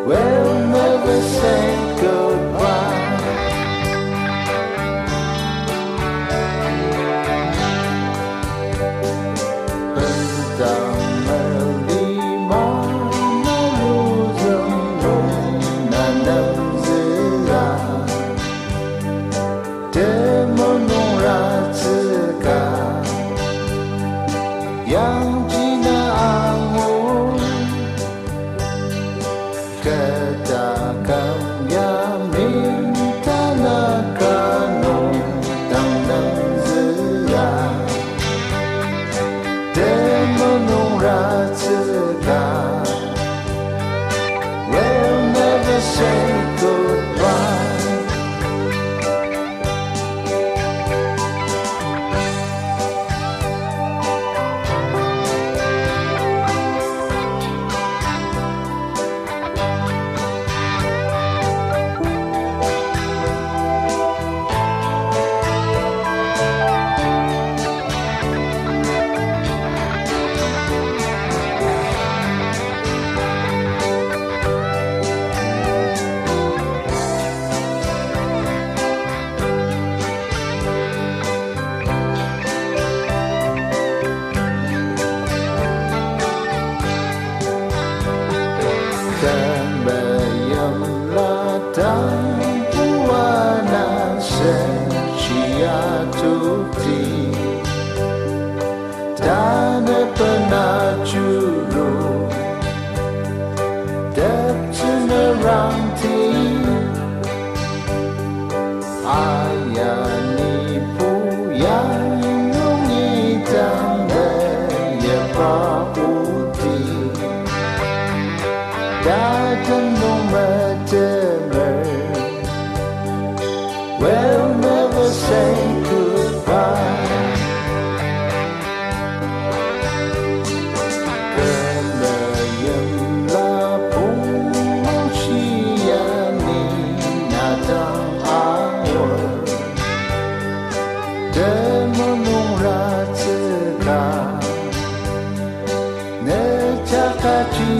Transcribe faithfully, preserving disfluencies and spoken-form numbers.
We'll never say goodbye. Bendang melima na luzem nung na nemzüla. Temulung ratsüka, yangji na angu, keta kang ya minta na kanung dang nemzüla. Temulung ratsüka, we'll never say goodbye. Temeim la tang puana senchia tukti. Tanü pena chulu, teptsü merangti, aya ni pu ya nungi tang de yepa oti. Tatem nung metemer, we'll never say goodbye. Kü meim la pung shia ni na dang angur. Temulung ratsüka, ne jaka ji